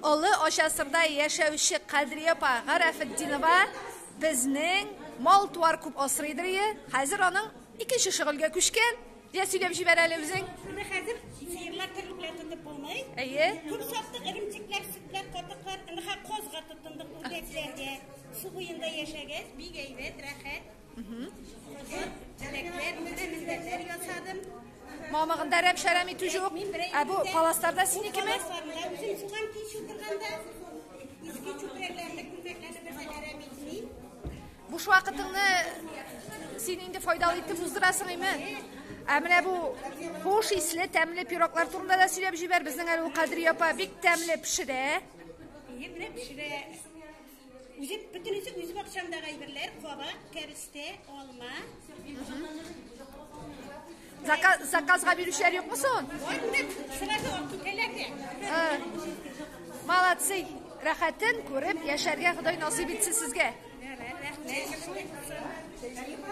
Олы Ачасырда яшәүче Кадрия апа Гарәфетдинова безнең мал-туар күп асрыйдыр ие. Хәзер аның икенче шөгыльгә күчкән. Йә, сөйләп җибәр әле үзең. Менә хәзер сыерлар терлекләр тотып булмый. Әйе. Күп саттык, эремчекләр, сөтләр, катыклар. Менә казга тотындык, үрдәкләргә. Су буенда яшәгәч, бик әйбәт, рәхәт. Җиләкләр, менә мендәрләр ясадым. Мамыгында рәм-шәрәм итү юк. Ә бу паласлар да синекеме? Паласларында үзем суган кич утырганда, иске чүпрәкләрне, күлмәкләрне бер дә әрәм итмим. Буш вакытыңны син инде файдалы итеп уздырасың, име? Ә менә бу хуш исле, тәмле пироглар турында да сөйләп җибәр. Безнең әле ул Кадрия апа бик тәмле пешерә. Әйе, менә пешерә. Үзе бөтенесе үз бакчамдагы әйберләр, кабак, кәбестә, алма. Заказ, заказга бирүчеләр юкмы соң? Бар, менә сразу алып китәләр дә. Молодцы. Рәхәтен күреп яшәргә Ходай насыйп итсен сезгә. Рәхмәт.